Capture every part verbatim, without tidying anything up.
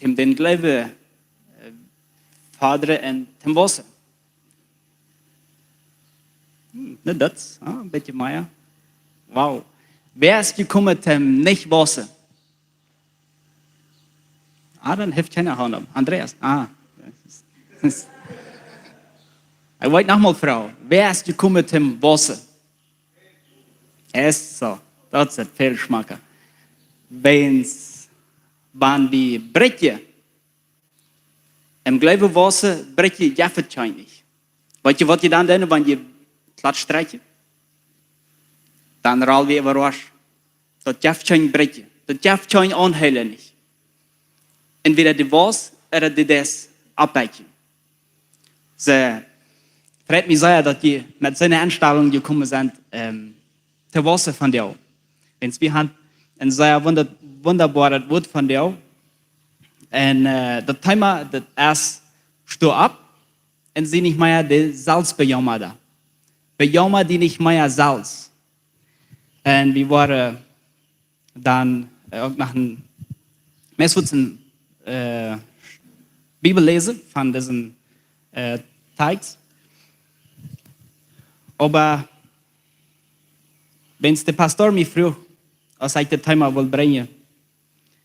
Toom dän Gloowen, äh, fodren un toom wausen. Hm, na, daut, ah, een bät mea. Wow. Wäa es jekomen toom nich wausen? Ah, dan haft kjeena Haunt opp. Andreas. Ah. Ekj well noch mol froagen. Wäa es jekomen toom wausen? Es soo. Daut es väl schmocka. Wiels, wan wie bräakjen, em Gloowen wausen, bräakjen, jeft et kjeen nich. Weetst du, waut du dan deist, wan du platt strakjst? Dan rollen wie äwa ons. Daut jeft kjeen bräakjen. Daut jeft kjeen aunhieren nich. Entwäda du wausst ooda du deist oppbräakjen. Soo, freit mie sea, daut du met soone Enstalunk jekomen best, ähm, to wausen vondoag. Wiels wie haben een sea wunda-, wundaboaret Wuat vondoag. Un, äh, daut Thema, daut es: Sto opp un sie nich mea de selfstbejaumerde. Bejaumer die nich mea selfst. Un wie woaren dan, äh, uk noch een, meist woat een, äh, Bibelläsen von disen, äh, Tekst. Oba wan de Pastor mie fruach, aus ekj daut Thema well brinjen,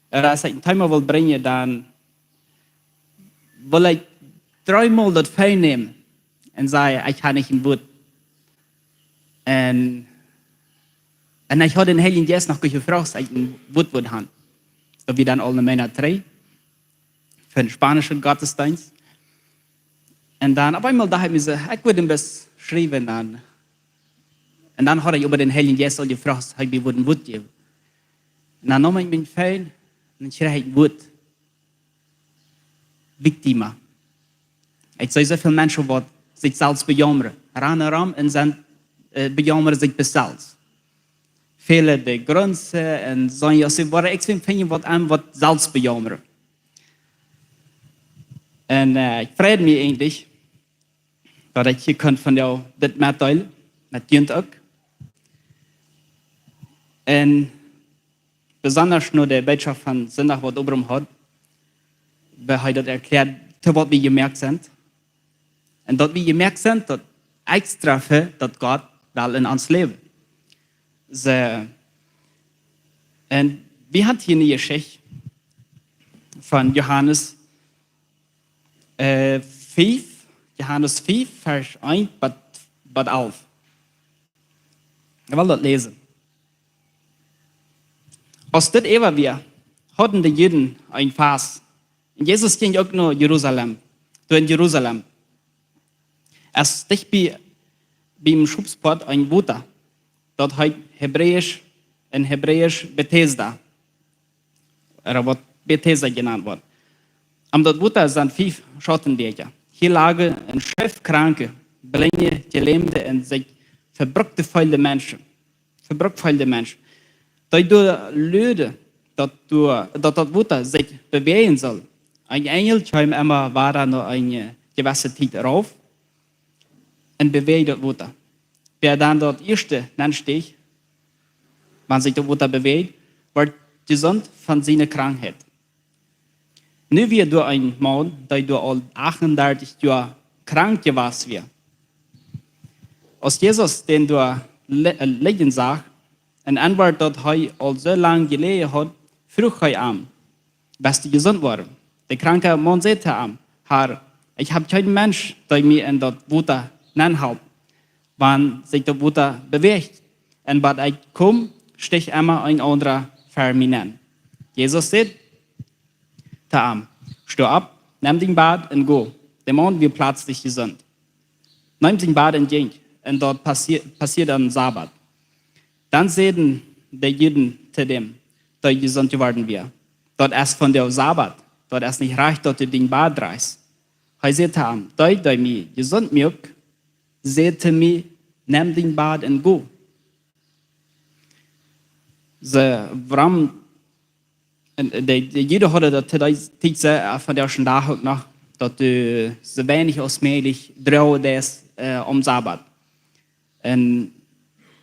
ooda aus ekj een Thema well brinjen, dan well ekj dreemol daut Fäl nämen un sajen: "Ekj hab nich een Wuat." Un, un ekj haud dän Heiljen Jeist noch jefroacht, aus ekj een Wuat wudd haben. Daut wia dan aul een Moonat trigj, fa een spanischen Gottesdienst. Un dan opp eemol docht ekj mie soo, ekj wudd een bät schriewen dan. Un dan haud ekj äwa dän Heiljen Jeist aul jefroacht, aus hee mie wudd een Wuat jäwen. Un dan neem ekj mien Fäl un dan kjrieech ekj een Wuat. Víctima. Ekj see soo väl Menschen, waut sikj selfst bejaumren. Rannen rom un sent, äh, bejaumren sikj bloos selfst. Väle, dee grunzen un soo, jo, see woaren, ekj funk, finjen waut aun, waut selfst bejaumren. Un, äh, ekj freid mie eejentlich, daut ekj hia kunn vondoag dit metdeelen, met junt uk. Un besonda no de Botschaft von Sindach, waut Obram haud, wua hee daut erkjläad, to waut wie jemoakt sent. Un daut wie jemoakt sent, daut extra fa daut Gott well en ons Läwen. Soo, un wie haben hia eene Jeschicht von Johanes, äh, fief, Johanes fief, Varsch eent bat, bat alf. Ekj well daut läsen. Aus dit äwa wia, hauden de Juden een Fast. Un Jesus jinkj uk no Jerusalem, doa en Jerusalem. Es dicht bie, biem Schopspoat een Wota, daut heet Hebräisch, en Hebräisch Betesda, ooda waut Betesda jenant woat. Om daut Wota sent fief Schautendäakja. Hia lagen een Schoof Kranke, Blinje, Jelämde un sikj vebruckte väle Menschen. Vebruckt väle Menschen. Dee doa luaden, daut doa, daut daut Wota sikj bewäajen sull. Een Enjel kjeem emma wada no eene jewesse Tiet rauf un bewäajd daut Wota. Wäa dan daut ieeschte nensteach, wan sikj daut Wota bewäajd, wort jesunt von siene Krankheit. Nu wia doa een Maun, dee doa aul achtundartich Joa krank jewast wia. Aus Jesus dän doa li-, äh, lijen sach, un enwoat, daut hee aul soo lang jeläajen haud, fruach hee am: "Best du jesunt worden?" De kranka Maun säd to am: "Herr, ekj hab kjeen Mensch, dee mie en daut Wota nenhalpt, wan sikj daut Wota bewäacht. Un bat ekj kom, stich emma een aundra ver mie nen." Jesus säd to am: "Sto opp, nem dien Bad un go." De Maun wia pletslich jesunt. Neem dien Bad un jinkj, un daut passie-, passieed aum Sabbat. Dan säden de Juden to däm, dee jesunt jeworden wia: "Daut es vondoag Sabbat, daut es nich rajcht, daut du dien Bad drajchst." Hee säd to am: "Dee, dee mie jesunt muak, säd to mie: Nem dien Bad un go." Soo, wuarom, un de, de Juden hauden daut to dee Tiet, äh, vondoag dän Dach uk noch, daut du soo weinich aus mäajlich droagen deist, äh, aum Sabbat. En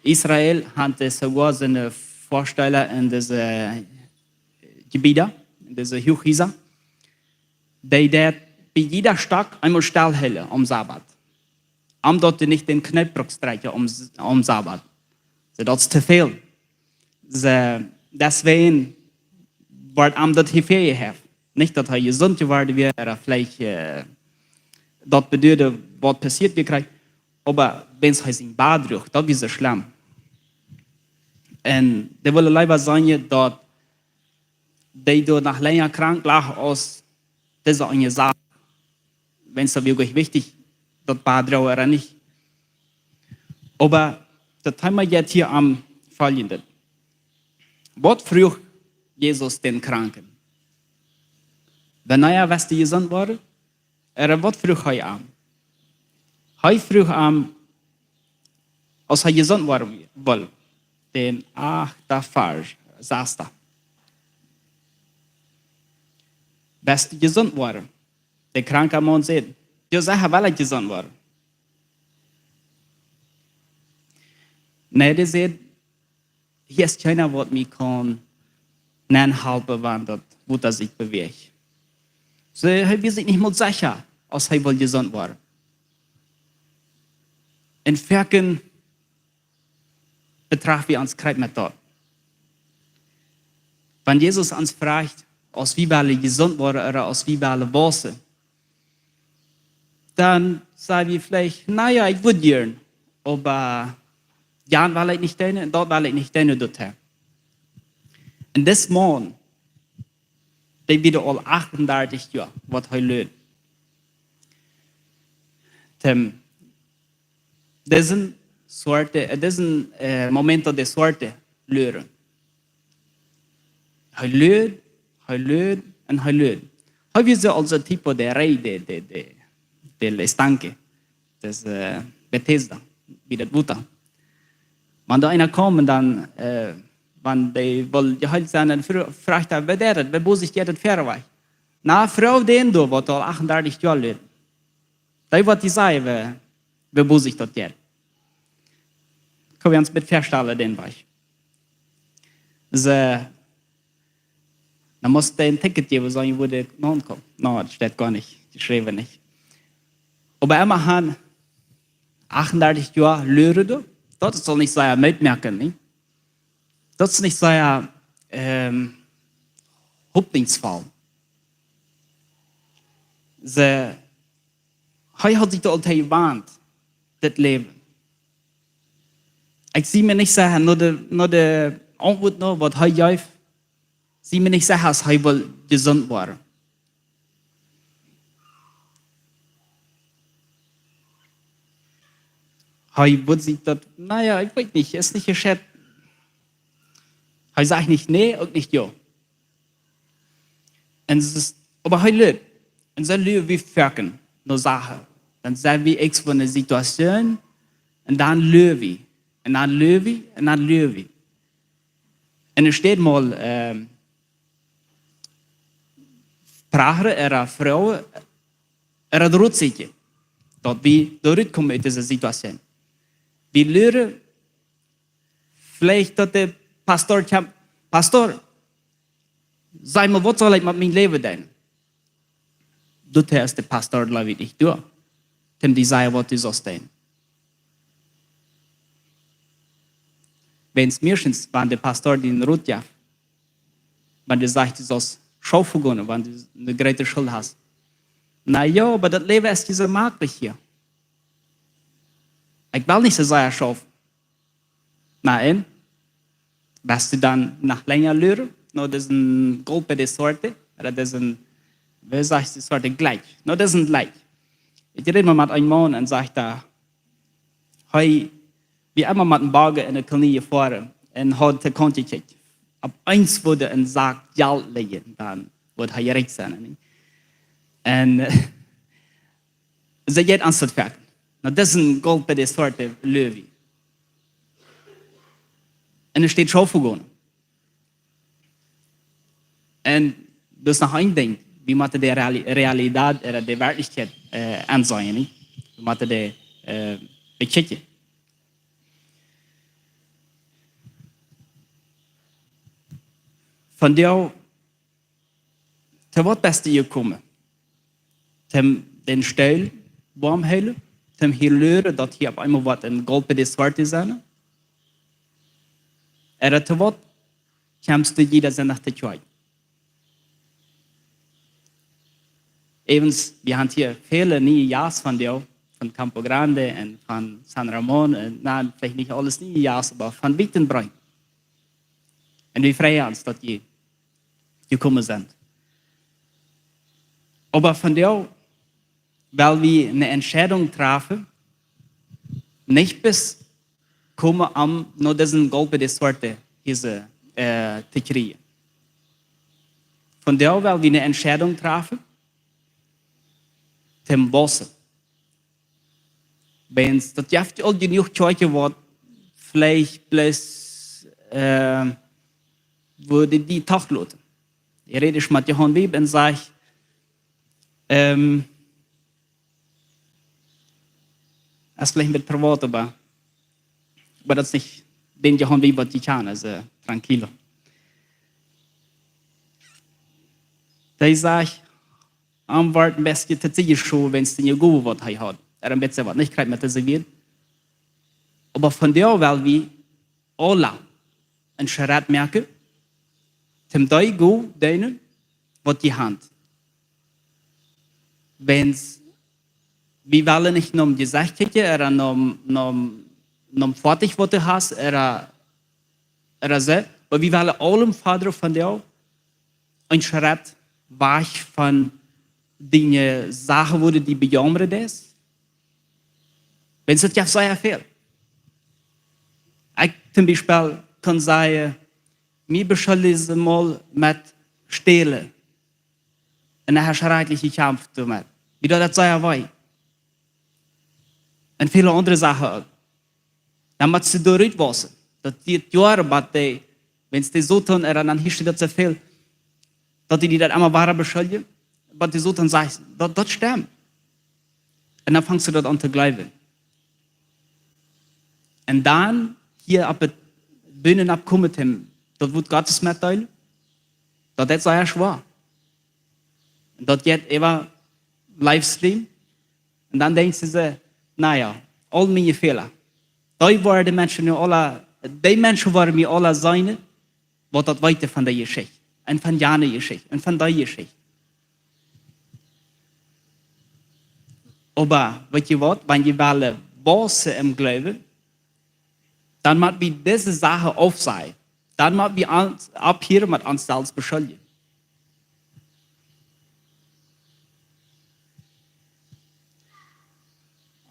Israel hauden see soogoa soone Väastäda en dise Jebieden, en dise Huachhiesa. dee deed bie jieda Stock eemol stellhoolen aum Sabbat. Om daut du nich dän Knoop bruckst strekjen aum, aum Sabbat. Soo, daut es too väl. Soo, deswäajen wort am daut hia väajehäft. Nich daut hee jesunt jeworden wia, ooda veleicht, äh, daut bedeed, waut passieet wia, krakjt. Oba wan hee sien Bad droag, daut wia soo schlemm. Un dee wullen leewa sennen, daut dee doa noch lenja krank lach aus dise aundre Sach. Wan daut wia wichtich, daut Bad droagen ooda nich. Oba daut Thema jeit hia om foljendet. Waut fruach Jesus dän Kranken? Wanea woascht du jesunt woaren? Ooda waut fruach hee am? Hee fruach am, aus hee jesunt woaren wull. Dän achten Varsch, sasta. Woascht du jesunt woaren? De kranka Maun säd: "Jo, secha well ekj jesunt woaren." Nä, dee säd: "Hia es kjeena, waut mie kaun nenhalpen, wan daut Wota sikj bewäacht." Soo, hee wia sikj nich mol secha, aus hee wull jesunt woaren. Un foaken betracht wie ons krakjt met daut. Wan Jesus ons fruacht, aus wie wellen jesunt woaren ooda aus wie wellen wausen, dan saj wie veleicht: "Na jo, ekj wudd jieren, oba jan well ekj nich doonen un daut well ekj nich doonen, daut hee." Un dis Maun, dee wia aul achtundartich Joa, waut hee leed. Tom disen Sorte, äh, disen, äh, Momento de suerte lieren. Hee leed, hee leed un hee leed. Hee wia soo aulsoo Tipo de rey de, de, de, del estanque, des, äh, Betesda, bie daut Wota. Wan doa eena kjeem un dan, äh, wan dee wull jeheelt sennen, dan fro-, fruach hee: "Wäa deit daut? Wäa bosich daut verwajch?" "Na, froag dän doa, waut aul achtundartich Joa leet." Dee woat die sajen, wäa, wäa bosich daut jeit. Kjenn wie ons met vestalen, dän Wajch. Soo, dan must dee een Ticket jäwen, soo, wua dee aunkomen. No, daut steit goanich, jeschräwen nich. Oba emma han achtundartich Joa lieren doa, daut saul nich sea Moot moaken, nä? Daut es nich sea, ähm, hopninjsvoll. Soo, hee haud sikj aul jewant, dit Läwen. Ekj sie mie nich secha, no de, no de Auntwuat no, waut hee jeef, sie mie nich secha, aus hee wull jesunt woaren. Hee wudd sikj daut, na jo, ekj weet nich, es nich jescheit. Hee sajcht nich nä, uk nich jo. Un daut es, oba hee leet. Un soo lieren wie foaken no Sachen. Dan sent wie eent von de Situation, un dan lieren wie. Un dan lieren wie, un dan lieren wie. Un doa steit mol, ähm, prachren ooda froagen ooda Rot sieekjen, daut wie doa rutkomen ut dise Situation. Wie lieren veleicht, daut de Pastor kjemt: "Pastor, saj mie, waut saul ekj met mien Läwen doonen?" Daut es de Pastor, jleew ekj, nich doa, om die sajen, waut du saust doonen. Wan meistens, wan de Pastor die een Rot jeft, wan dee sajcht, du saust schaufen gonen, wan du eene groote Schult hast. Na jo, oba daut Läwen es nich soo jemakjlich hia. Ekj well nich soo sea schaufen. Na, un? Woascht du dan noch lenja lieren? No disen golpe de suerte, ooda disen, woo sajcht de suerte, Glück. No disen Glück. Ekj räd mol met een Maun un sajcht hee, hee wia emma met een Woagen enne Kolonie jefoaren un haud de Kaunt jekjikjt. Opp eemol wudd een Sack Jelt lijen, dan wudd hee rikj sennen, nä? Un, äh, soo jeit ons daut foaken. No disen golpe de suerte lieren wie. Un doa steit schaufen gonen. Un daut es noch een Dinkj, wie motten de Reali-, Realität, äh, de Werkjlichkjeit, äh, aunseenen, nä? Wie motten dee, äh, bekjikjen. Von doa, to waut best du jekomen? Toom dän Stool woam hoolen, toom hia luren, daut hia opp eemol waut een golpe de suerte sennen. Ooda to waut kjemst du jieda Sindach to Kjoakj? Äwent, wie haben hia väle niee Jast von die, von Campo Grande un von San Ramon, un, na, veleicht nich aules niee Jast, oba von wiet un breet. Un wie freien ons, daut jie jekomen sent. Oba vondoag well wie eene Entscheidunk träfen, nich bloos komen om no disen golpe de suerte hia, äh, to kjrieen. Vondoag well wie eene Entscheidunk träfen, toom wausen. Wiels daut jeft aul jenuach Kjoakjen, waut veleicht bloos, äh, wua dee, dee Tag loten. Ekj räd met Johan Wiebe un säd, ähm, daut es veleicht een bät privat, oba, oba daut es nich dän Johan Wiebe, waut jie kjanen, aulsoo, tranquilo. Dee säd, am wort een bät to Sied jeschowen, wiels dee Gow, waut hee haud. Hee haud een bät waut nich krakjt met dise Welt. Oba vondoag well wie aula een Schrett moaken, toom dee Gow deenen, waut dee haben. Wiels wie wellen nich nom Jesecht kjikjen, ooda nom, nom, nom Foatich, waut du hast, ooda, ooda soo, oba wie wellen aulem Voda vondoag een Schrett wajch von Dinja sajen, wua du die bejaumren deist. Wiels daut jeft sea väl. Ekj toom Biespel kaun sajen, mie beschuljen see mol met stälen. Un ekj hab schrakjlich jekjamft doamet. Mie deed daut sea wee. Un väle aundre Sachen uk. Dan motst du doa rut wausen. Daut diet Joaren, waut dee, wiels dee Soton ea dan hia steit, daut see väl, daut dee die daut emma wada beschuljen, waut dee Soton sajcht, daut, daut stemt. Un dan fangst du daut aun to jleewen. Un dan hia opp de Bühn oppkomen, daut Wuat Gottes metdeelen, daut es sea schwoa. Un daut jeit äwa Livestream. Un dan denkjst du, na jo, aul miene Fäla. Dee woaren de Menschen nu aula, dee Menschen woaren mie aula seenen, waut daut weeten von dee Jeschicht. Un von jane Jeschicht. Un von dee Jeschicht. Oba, weetst du waut? Wan wie wellen wausen em Gloowen, dan mott wie dise Sachen aufsajen. Dan mott wie ons, opphieren met ons selfst beschuljen.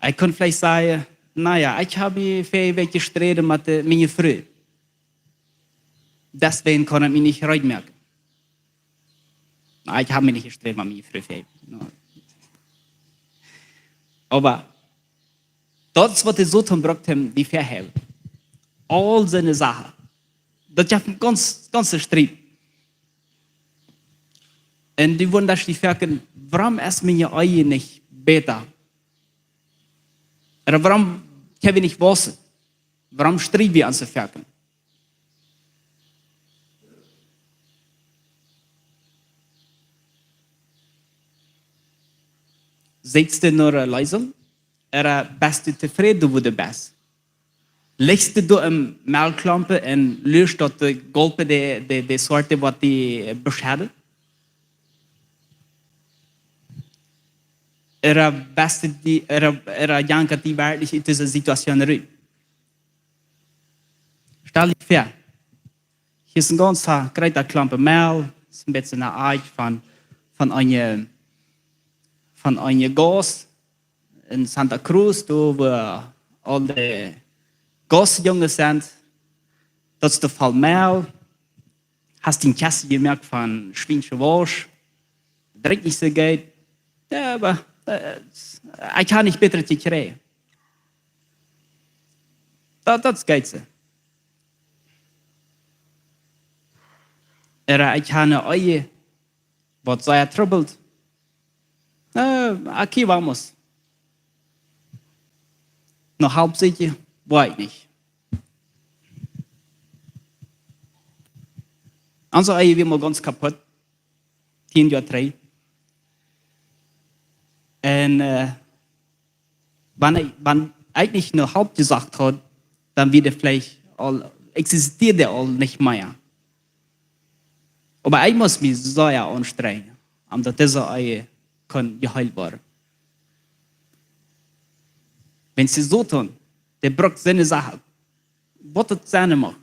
Ekj kunn veleicht sajen, na jo, ekj hab hia väl jestreden met de, miene Fru. Deswäajen kaun ekj mie nich rein moaken. Na, ekj hab mie nich jestreden met miene Fru, väl. No. Oba daut es, waut de Soton brukt, om die to vehäwen. Aul soone Sachen. Daut jeft een gaunz, gaunzen Striet. Un dee wundren sikj foaken, wuarom es miene Ehe nich bäta? Ooda wuarom kjenn wie nich wausen? Wuarom strieden wie ons soo foaken? Sitst du no eene Leesunk? Ooda best du tofräd, wua du best? Lichst du doa em Mäl klompen un luascht, daut de Golpe de, de, de Sorte, waut die beschäden? Ooda best du die, ooda, ooda jankat die werkjlich ut dise Situation rut? Stal die väa, hia es een gaunz jreeta Klompen Mäl, es een bät een Eck von, von eene, von eene Gauss en Santa Cruz, doa wua aul de Gaussjunges sent, daut es de Fall Mäl, hast dien Kjast jemoakt von Schwienschwausch, drinkjst nich soo goot, jo, oba, äh, ekj hab nich bätret jekjräajen. Daut, daut es goot soo. Ooda ekj hab eene Ehe, waut sea trubbelt. Äh, aquí vamos. No haulf secha, woa ekj nich. Onse Ehe wia mol gaunz kaputt. Tieen Joa trigj. Un äh, wan, ekj, wan ekj nich no Help jesajcht haud, dan wia dee veleicht aul, existieed dee aul nich mea. Oba ekj must mie sea aunstrenjen, om daut dise Ehe kunn jeheelt woaren. Wan see Soton, dee brukt siene Sachen, waut daut sennen mach,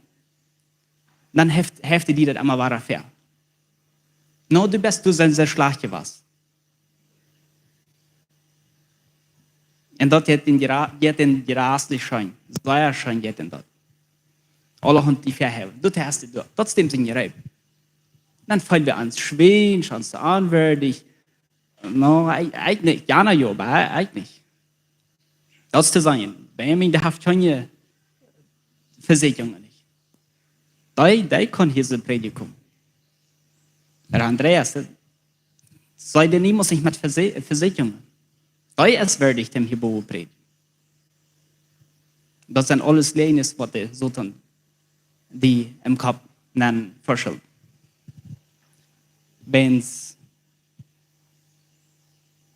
dan heft, heft hee die daut emma wada väa. No, du best, du sest sea schlajcht jewast. Un daut jeit en jera-, jeit en jraslich scheen, sea scheen jeit en daut. Aulahaunt die väahäwen. Daut hast du, daut stemmt en jreep. Dan feelen wie ons schwinsch, ons onwieedich. No, ekj, ekj nich. Jana jo, oba ekj nich. Daut es to sajen, Benjamin, dee haft kjeene Vesäakjungen nich. Dee, dee kaun hia soo prädjen komen. Oba Andreas, dee, see dee niemols nich met Vese-, Vesäakjungen. Dee es wieedich, däm hia bowen prädjen. Daut sent aules Läajes, waut de Soton die em Kopp nenn veschult. Wan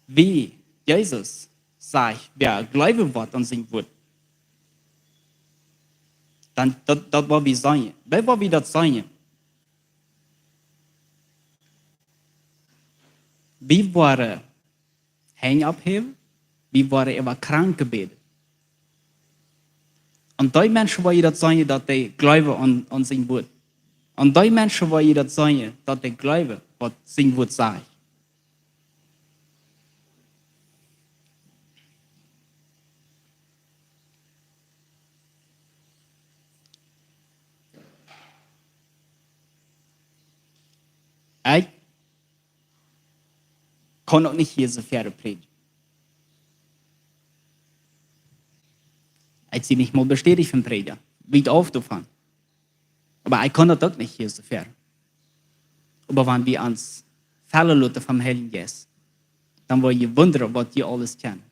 wie Jesus sajen, wäa jleewen woat aun sien Wuat, dan daut, daut woa wie sajen. Woo woa wie daut sajen? Wie woaren Henj opphäwen, wie woaren äwa Kranke bäden. Un dee Menschen, woa jie daut sajen, daut dee jleewen aun, aun sien Wuat. Un dee Menschen, woa jie daut sajen, daut dee jleewen, waut sien Wuat sajcht. Ekj kaun uk nich hia soo väl prädjen. Ekj sie nich mol bestädicht von Prädja. Wiet auf doavon. Oba ekj kaun daut uk nich hia soo väl. Oba wan wie ons fellen loten vom Heiljen Jeist, dan woa jie wundren, waut jie aules kjennen.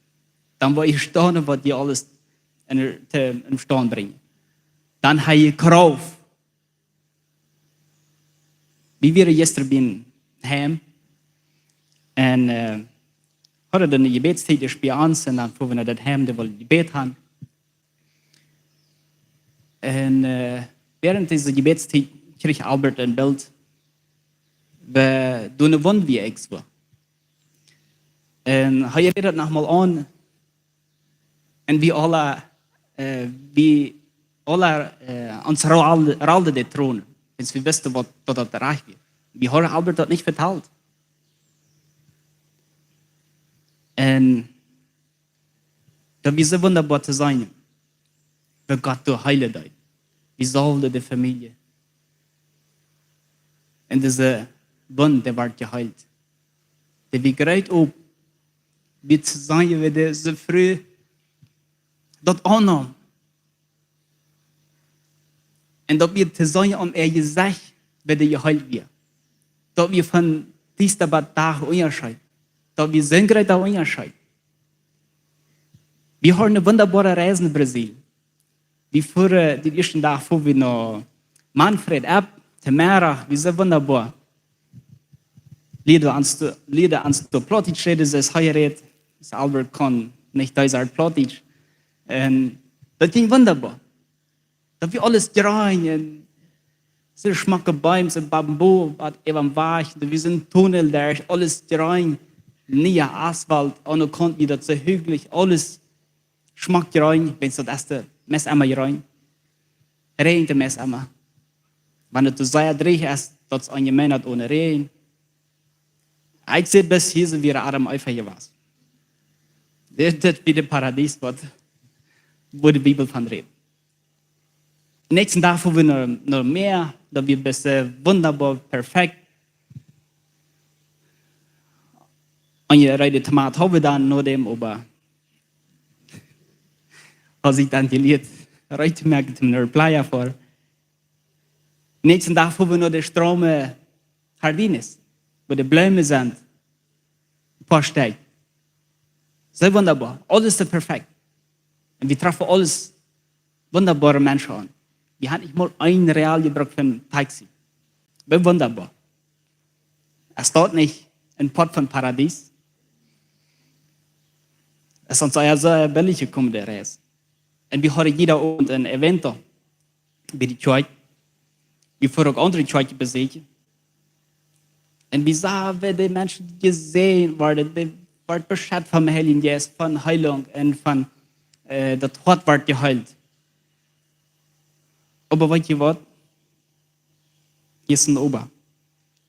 Dan woa jie staunen, waut jie aules en, to, em Staund brinjen. Dan ha jie Krauft. Wie wieren jistren biem Heim un äh, hauden dan eene Jebädstiet bie ons un dan fuaren wie no daut Heim, doa wullen Jebäd haben. Un äh, während dise Jebädstiet kjrieech Albert een Bilt, woo doa eene Wund wia, ekj soo. Un hee räd daut noch mol aun. Un wie aule, äh, wie aule, äh, ons rolden, rolden de Tronen. Wiels wie wisten, waut, daut daut rajcht wia. Wie hauden Albert daut nich vetalt. Un daut wia soo wundaboa to seenen, woo Gott doa heelen deed. Wie salwden de Famielje. Un dise Wund, dee wort jeheelt. Dee wia groot op, wia to seenen, woo dise Fru daut aunneem. Un daut wia to seenen aun äa Jesecht, woo dee jeheelt wia. Daut wia von Tiesta bat Dach Unjascheet. Daut wia soon groota Unjascheet. Wie hauden eene wundaboare Reis no Brasilien. Wie fuaren, dän ieeschten Dach fuaren wie no Manfred, App, to Merach, wia soo wundaboa. Lieed ons doa, lieed ons doa Plautdietsch räden, soo aus hee rät. Soo Albert kaun nich dise Art Plautdietsch. Un daut jinkj wundaboa. Daut wia aules jreen un soo schmocke Beem, soo Bambu, waut äwa dän Wajch, daut wia soon Tunnel doa, aules jreen, niea Asfalt, aun de Kaunt wia daut soo hüglich, aules schmock jreen, wiels daut es de, meist emma jreen. Räajent de meist emma. Wan et sea dreech es, daut es eene Moonat one Räajen. Ekj säd, bat hia sent wie Adam un Eva jewast. Dit, dit wia daut Paradies, waut, wua de Bibel von rät. Näakjsten Dach fuaren wie no, no Mäa, daut wia best, äh, wundaboa, perfekt. Un je reede Tomat haud wie dan no däm, oba haud ekj dan jelieet, reed to moaken, toom no Playa foaren. Näakjsten Dach fuaren wie no de Strome Jardines, wua de Bloomen sent. Een poa Stekj. Soo wundaboa. Aules soo perfekt. Un wie troffen aules wundaboare Menschen aun. Wie haben nich mol een Real jebrukt fa een Taxi. Woo wundaboa. Es daut nich een Poat von Paradies? Es ons sea, sea billich jekomen, de Reis. Un wie hauden jieda Owent een Event doa bie de Kjoakj. Wie fuaren uk aundre Kjoakjen beseakjen. Un wie sagen, woo de Menschen jesäajent worden, dee worden beschett vom Heiljen Jeist, von Heilunk un von, äh, daut Hoat wort jeheelt. Oba weetst du waut? Hia es een Oba.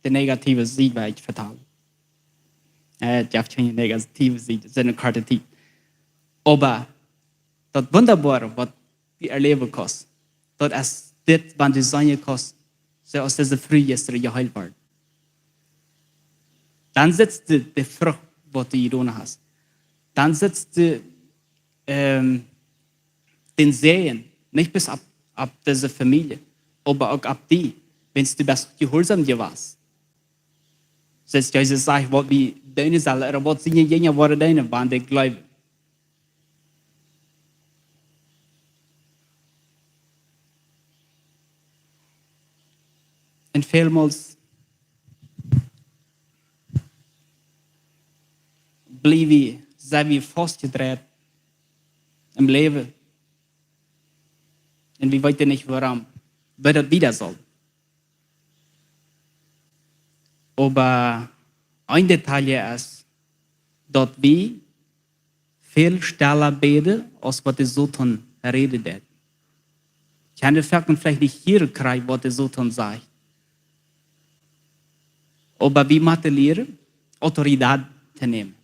De negative Sied, waut ekj vetal. Äh, ekj hab kjeene negative Sied, daut es eene korte Tiet. Oba daut Wundaboare, waut wie erläwen kjennen, daut es dit, wan du seenen kaust, soo aus dise Fru jistren jeheelt wort. Dan sittst du de Frucht, waut du jedonen hast. Dan sittst du, ähm, dän Säajen, nich bloos opp, opp dise Famielje, oba uk opp die, wan du best jehuarsom jewast. Soo aus Jesus sajcht, waut wie doonen sellen, ooda waut siene Jinja woaren doonen, wan dee jleewen. Un välmols bliew wie, sent wie faustjedreit em Läwen. Un wie weeten nich wuarom, woo daut wieda saul. Oba een Detail es, daut wie väl stella bäden, aus waut de Soton räden deit. Kjeene Fäaken veleicht nich hieren kjrieen, waut de Soton sajcht. Oba wie motten lieren, Autoritäten to nämen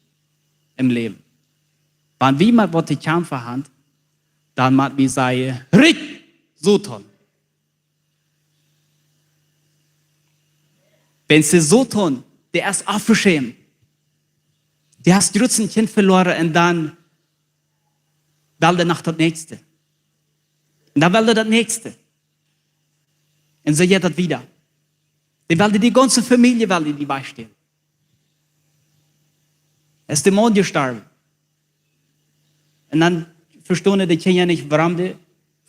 em Läwen. Wan wie met waut to kjamfen haben, dan mott wie sajen: "Rut, Soton!" Wan de Soton, dee es aufjeschämt. Dee haft jrod sien Kjint veloaren un dan well dee noch daut näakjste. Un dan well dee daut näakjste. Un soo jeit daut wieda. Dee well die, de gaunze Famielje well dee wajchstälen. Es de Maun jestorwen. Un dan vestonen de Kjinja nich, wuarom de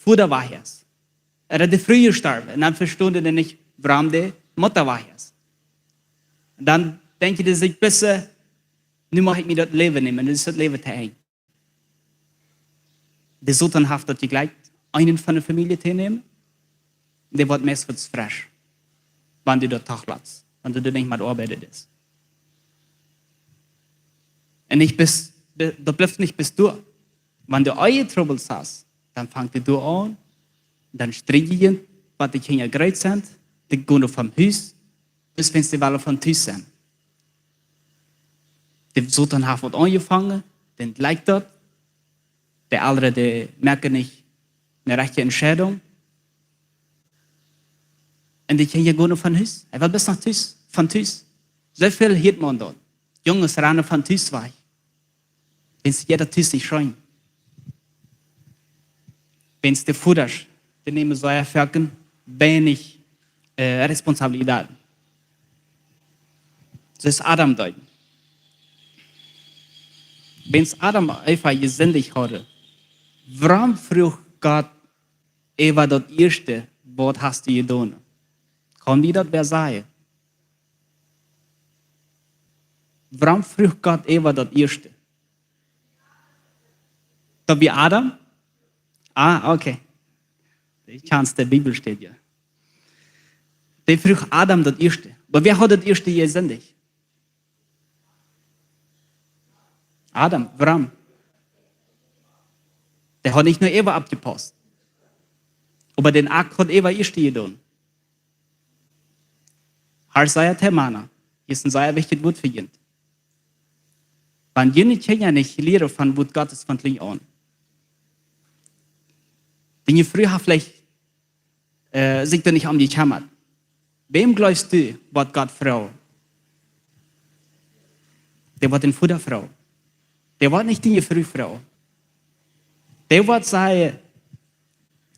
Voda wajch es. Ooda de Fru jestorwen. Un dan vestonen de nich, wuarom de Mutta wajch es. Un dan denkjen dee sikj: "Best, nu mott ekj mie daut Läwen nämen, nu es daut Läwen to Enj." De Soton haft daut jejlikjt, eenen von de Famielje to nämen. Dee woat meist fresch, wan du daut toch latst, wan du doa nich met oabeiden deist. Un nich bloos, be-, daut blift nich bloos doa. Wan du ieejne Trubbels hast, dan fangt dee doa aun, dan strieden dee, waut de Kjinja groot sent, dee gonen vom Hus, bloos wan dee wellen von Tus sennen. De Soton haft waut aunjefongen, dän jlikjt daut, de Elren, dee moaken nich eene rajchte Entscheidunk. Un de Kjinja gonen von Hus. Hee well bloos no Tus, von Tus. Soo väl hieet maun doa. Junges rannen von Tus wajch. Wan see jeit daut Tus nich scheen. Wan de Vodasch, dee nämen sea foaken weinich, äh, Responsabilität. Soo aus Adam deed. Wan Adam un Eva jesindicht hauden, wuarom fruach Gott Eva daut ieeschte: "Waut hast du jedonen?" Kaun die daut wäa sajen? Wuarom fruach Gott Eva daut ieeschte? Daut wia Adam? Ah, okay. Dee kjant de Bibelstäd, jo. Dee fruach Adam daut ieeschte. Oba wäa haud daut ieeschte jesindicht? Adam, wuarom? Dee haud nich no Eva oppjepaust. Oba dän Akt haud Eva ieescht jedonen. Hia sajcht hee: Mana, hia es een sea wichtjet Wuat fa junt. Wan june Kjinja nich lieren von Wuat Gottes von kjlien aun, dee june Fru haft veleicht, äh, sikj doa nich om jekjemmat. Wäm jleefst du, waut Gott froagen? Dee woat dän Voda froagen. Dee woat nich diene Fru froagen. Dee woat sajen: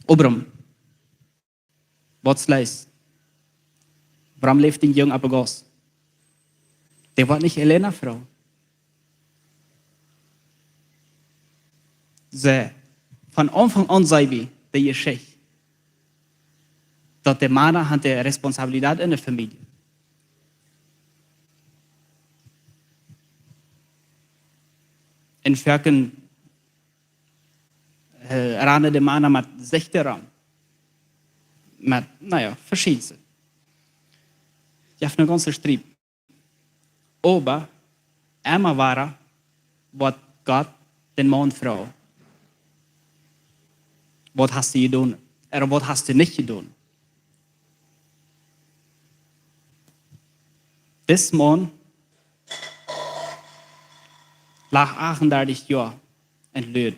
"Abram, waut es los? Wuarom läft dien Jung opp de Gauss?" Dee woat nich Elena froagen. See, von Aunfank aun sent wie de Jeschicht, daut de Mana haft de Responsabilität enne Famielje. Un foaken rannen de Mana met Sichten rom. Met, naja, veschiedne. Jeft ne gaunze Striep. Oba emma wada woat Gott dän Maun froagen: Waut hast du jedonen? Ooda waut hast du nich jedonen? Dis Maun lach achtundartich Joa en Lud.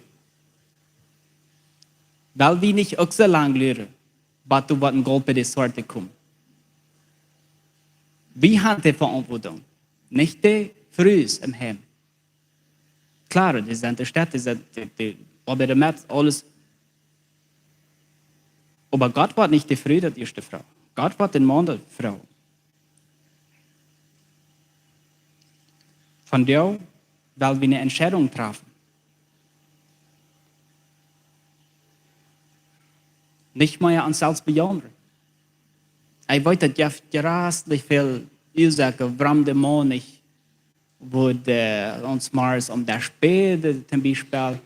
Well wie nich uk soo lang luren, bat doa woat een golpe de suerte komen? Wie haben de Veauntwuatunk, nich de Frues em Heim. Klaro, dee sent de Städ, dee sent de, de oabeit met aules. Oba Gott woat nich de Fru daut ieeschte froagen. Gott woat dän Maun daut froagen. Vondoag well wie ne Entscheidunk träfen. Nich mea ons selfst bejaundren. Ekj weet, daut jeft jreslich väl Uasoaken, wuarom de Maun nich wudd, äh, ons Mars om daut spelen, toom Biespel.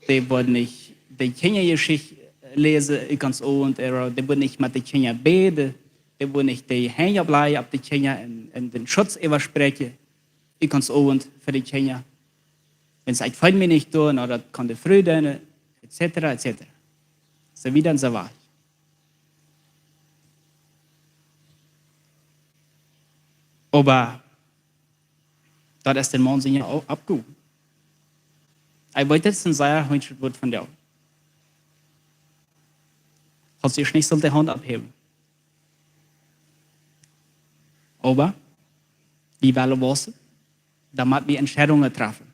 Dee wudd nich de Kjinjajeschicht läsen, ekj ons Owent, ooda dee wudd nich met de Kjinja bäden, dee wudd nich de Henj oppläajen opp de Kjinja un, un dän Schutz äwaspräakjen, ekj ons Owent, fa de Kjinja. Wan see ekj fein mie nich doonen, ooda daut kaun de Fru doonen, et cetera, et cetera. Soo wieda un soo wieda. Oba daut es dän Maun siene Au-, Oppgow. Ekj weet, daut es een sea hoansjet Wuat vondoag. Hast du nich sullt de Haunt opphäwen. Oba wie wellen wausen, dan motten wie Entscheidungen träfen.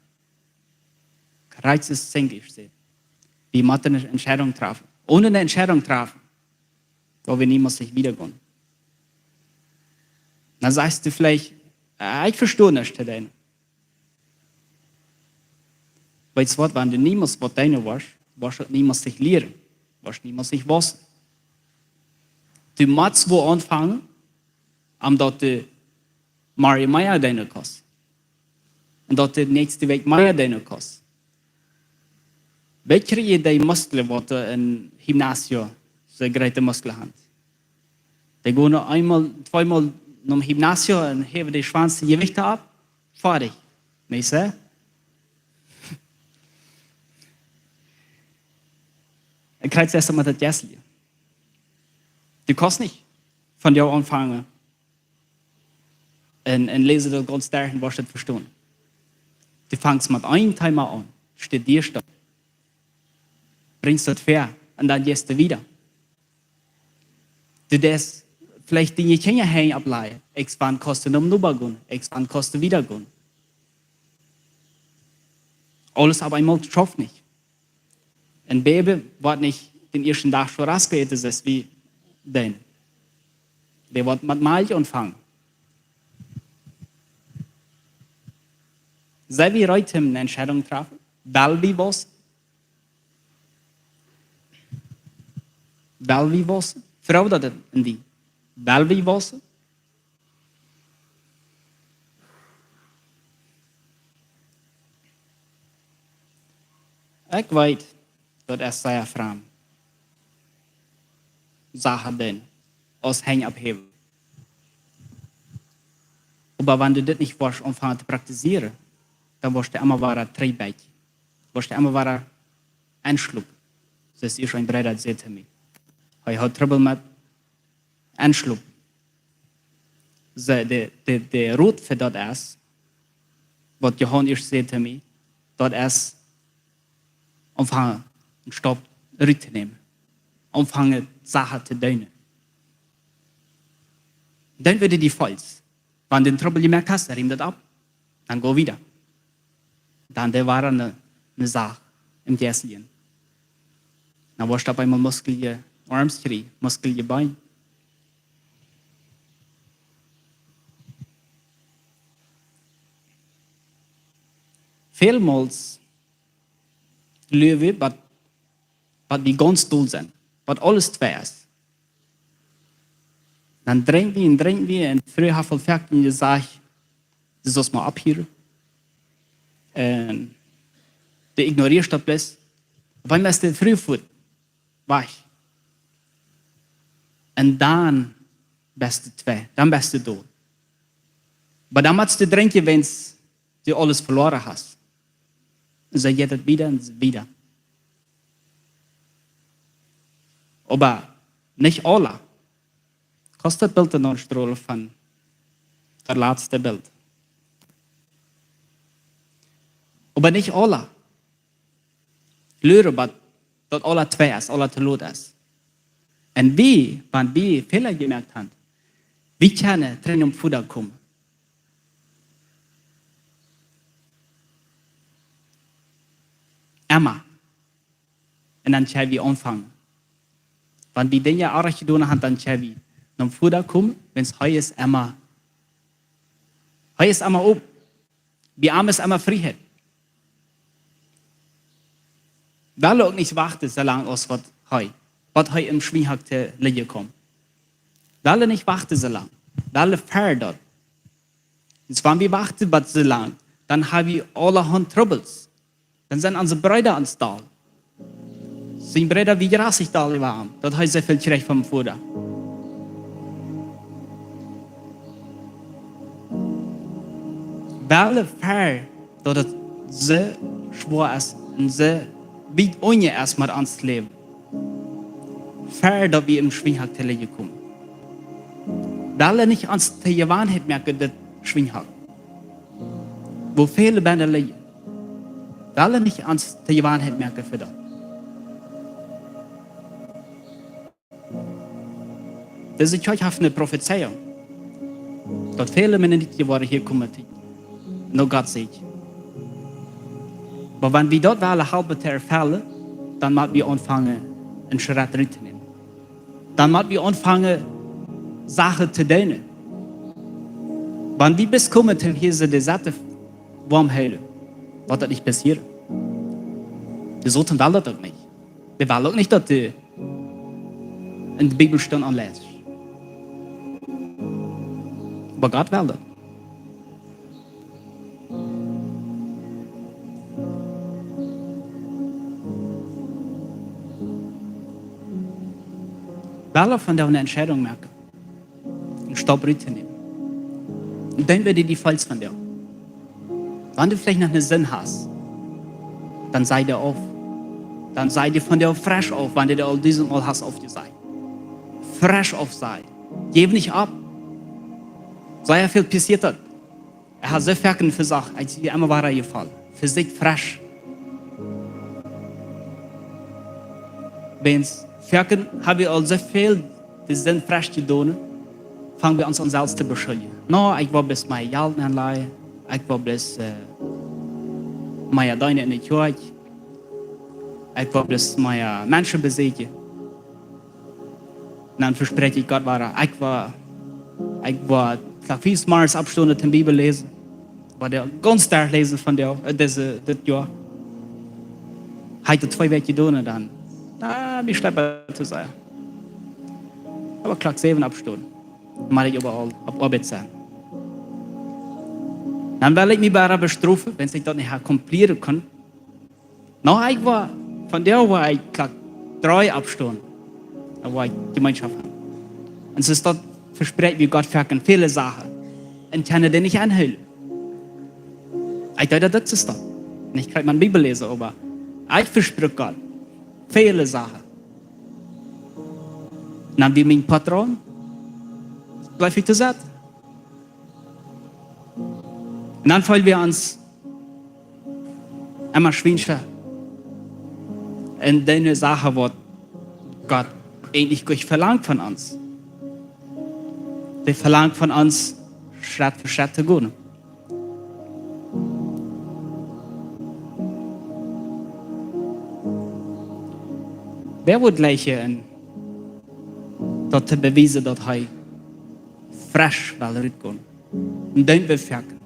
Rechts es Enjlisch, sajcht. Wie motten ne Entscheidunk träfen. Onen ne Entscheidunk träfen, woa wie niemols nich wieda gonen. Dan sajchst du veleicht: "Ah, ekj vesto nuscht to doonen." Weetst waut, wan du niemols waut doonen woascht, woascht du niemols nich lieren, woascht niemols nich wausen. Du motst wua aunfangen, om daut du morjen mea doonen kaust. Un daut du de näakjste Wäakj mea doonen kaust. Weetst du, dee Muskjlen, waut em Gymnasium, soo groote Muskjlen haben? Dee gonen eemol, tweemol nom Gymnasium un häwen de schwoaste Jewichten opp. Foadich. Nich soo? Ekj kjrieech daut ieescht met daut Jesselje. Du kaust nich vondoag aunfangen un, un läsen daut gaunz derch un woascht daut vestonen. Du fangst met een Thema aun, studieescht daut, brinjst daut väa un dan jeist du wieda. Du deist veleicht diene Kjinja Henj oppläajen, ekj wan kaust du nom Noba gonen, ekj wan kaust du wieda gonen. Aules opp eemol schauft nich. Een Baby woat nich dän ieeschten Dach soo rasch eten, soo aus wie doonen. Dee woat met Malkj aunfangen. Sent wie reed, ne Entscheidunk träfen? Well wie wausen? Well wie wausen? Froag daut en die. Well wie wausen? Ekj weet, daut es sea fromm, Sachen doonen, aus Henj opphäwen. Oba wan du dit nich woascht aunfangen to praktizieren, dan woascht du emma wada trigjbeakjen. Woascht du emma wada enschlopen. Soo aus ieescht een Breeda säd to mie. Hee haud Trubbel met enschlopen. Soo, de, de, de Rot fa daut es, waut Johan ieescht säd to mie, daut es aunfangen, een Staup rut to nämen. Aunfangen, Sachen to doonen. Dan woat die faulen. Wan du dän Trubbel jemoakt hast, riem daut auf. Dan go wieda. Dan dee wia ne, ne Sach em Jeistlichen. Dan woascht du opp eemol musklige Arms kjrieen, musklige Been. Välmols läwen wie, waut, waut wie gaunz dol sent, waut aules twei es. Dan drinkj wie un drinkj wie un frieha haud väl Fäakjen jesajcht, du saust mau opphieren. Un du ignorieescht daut bloos. Wan best du frie fut, wajch. Un dan best du twei, dan best du doot. Oba dan motst du drinkjen, wan du aules veloaren hast. Un soo jeit daut wieda un wieda. Oba nich aula. Kaust daut Bilt dan noch strolen von daut latste Bilt. Oba nich aula. Luren, oba daut aula twei es, aula to lot es. Un wie, wan wie Fäla jemoakt haben, wie kjennen trigj nom Voda komen. Emma. Un dan kjenn wie aunfangen. Wan wie Dinja oajch jedonen haben, dan kjenn wie nom Voda komen, wiels hee es emma, hee es emma op. Bie am es emma Frieheit. Well uk nich wachten soo lang aus waut hee, waut hee em Schwienhak to lidjen kjemt. Well nich wachten soo lang. Well ver daut. Un wan wie wachten waut soo lang, dan haben wie aulahaunt Trubbels. Dan sent onse Breeda ons doll. Sien Breeda, wie jrasich doll äwa am, daut hee soo väl kjricht vom Voda. Well ver daut et soo schwoa es un soo wiet unja es met ons Läwen. Ver daut wie em Schwienhak to lidjen komen. Well nich ons to Jewanheit moaken, dit Schwienhak. Woo väle bennen lidjen. Well nich ons to Jewanheit moaken fa daut. Dise Kjoakj haft eene Profezeiunk, daut väle Mennoniten woaren hia komen, no Gott seenen. Oba wan wie daut wellen halpen to erfellen, dan motten wie aunfangen, eenen Schrett trigj to nämen. Dan motten wie aunfangen, Sachen to doonen. Wan wie bloos komen, om hia soo de Sette woam hoolen, woat daut nich passieren. De Soton well daut uk nich. Dee well uk nich, daut du en de Bibelstund aunleitst. Oba Gott well daut. Well wie vondoag eene Entscheidunk moaken, eenen Stap trigj to nämen? Un dan woat die dee Fäla vondoag. Wan du veleicht noch eene Sind hast, dan saj dee auf. Dan saj dee vondoag fresch auf, wan du dee aul dusentmol hast aufjesajcht. Fresch aufsajen. Jeff nich opp. Sea väl passieet daut. Ekj hab soo foaken vesocht, ekj sie emma wada jefaulen. Vesocht fresch. Wiels foaken hab wie aul soo väl, dee sent fresch jedonen, fang wie aun ons selfst to beschuljen. No, ekj woa bloos mea Jelt nenlajen, ekj woa bloos, äh, mea deenen enne Kjoakj, ekj woa bloos mea Menschen beseakjen. Un dan vesprakj ekj Gott wada, ekj woa, ekj woa, ekj woa fief Mol oppstonen toom Bibel läsen. Woa dee gaunz derchläsen vondoag, äh, dise, dit Joa. Hab ekj daut twee Wäakj jedonen un dan, na, mie schlept et to sennen. Oba Klock säwen oppstonen, mott ekj äwaraul opp Oabeit sennen. Dan well ekj mie wada bestrofen, wan ekj daut nich hab accomplishen kunnen. No, ekj woa, vondoag woa ekj Klock dree oppstonen. Dan woa ekj Jemeenschoft haben. Un soo es daut, vesprakjt mie Gott foaken väle Sachen. Un kaun dee nich enhoolen. Ekj deed daut uk soo. Un ekj kjrieech miene Bibel läsen, oba ekj vesprakj Gott väle Sachen. Dan wia mien Patroon, bleef ekj to sitten. Un dan feelen wie ons emma schwienscha. Un dan de Sachen, waut Gott eejentlich nich velangt von ons. Dee velangt von ons, Schrett fa Schrett to gonen. Wäa woat jleichen, daut to bewiesen, daut hee fresch well rutgonen? Un dan woa ekj froagen,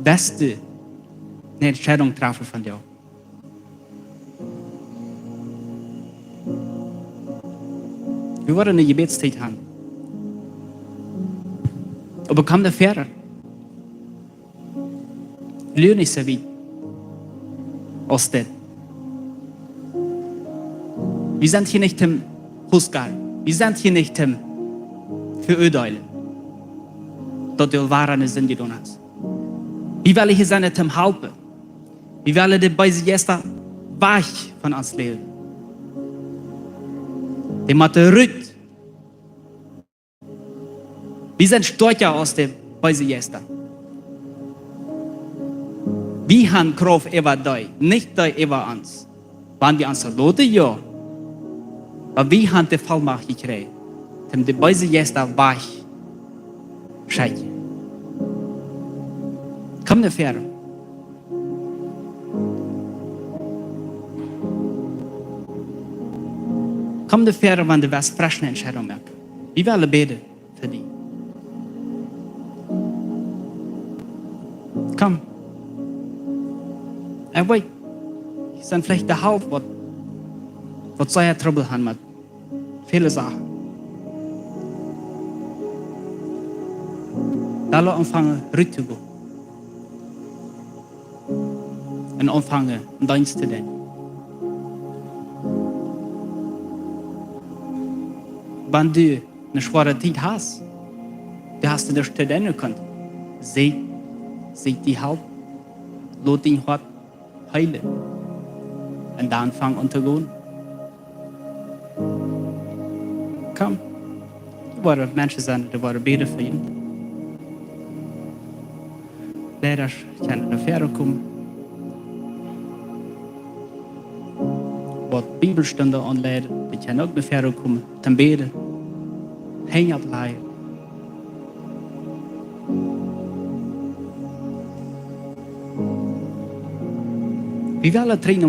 woascht du eene Entscheidunk träffen vondoag? Wie woaren eene Jebädstiet haben. Oba komm no väaren. Lua nich soo wiet. aus dit. Wie sent hia nich toom husgaren. Wie sent hia nich toom veuadeelen, daut du wada eene Sind jedonen hast. Wie wellen hia sennen toom halpen. Wie wellen de beese Jeista wajch von ons Läwen. Dee motten rut. Wie sent stoakja aus de beese Jeista. Wie han Krauft äwa dee, nich dee äwa ons. Wan wie ons loten, jo. Oba wie han de Vollmacht jekjräajen, toom de beese Jeista wajch schekjen. Komm no väaren. Komm no väaren, wan du west fresch eene Entscheidunk moaken. Wie wellen bäden fa die. Komm. Ekj weet, hia sent veleicht de Halft, waut, waut sea Trubbel han met väle Sachen. Lot aunfangen rut to gonen un aunfangen eenen Deenst to doonen. Wan du eene schwoare Tiet hast, du hast daut nich to doonen kunt, sieekj, sieekj die Help, lot dien Hoat heelen. Un dan fang aun to gonen. Komm. Doa woaren Menschen sennen, dee woaren bäden fa die. Leida kjennen no väaren komen. Waut Bibelstunden aunleiden, dee kjennen uk no väaren komen, toom bäden. Henj opplajen. Wie wellen trigj no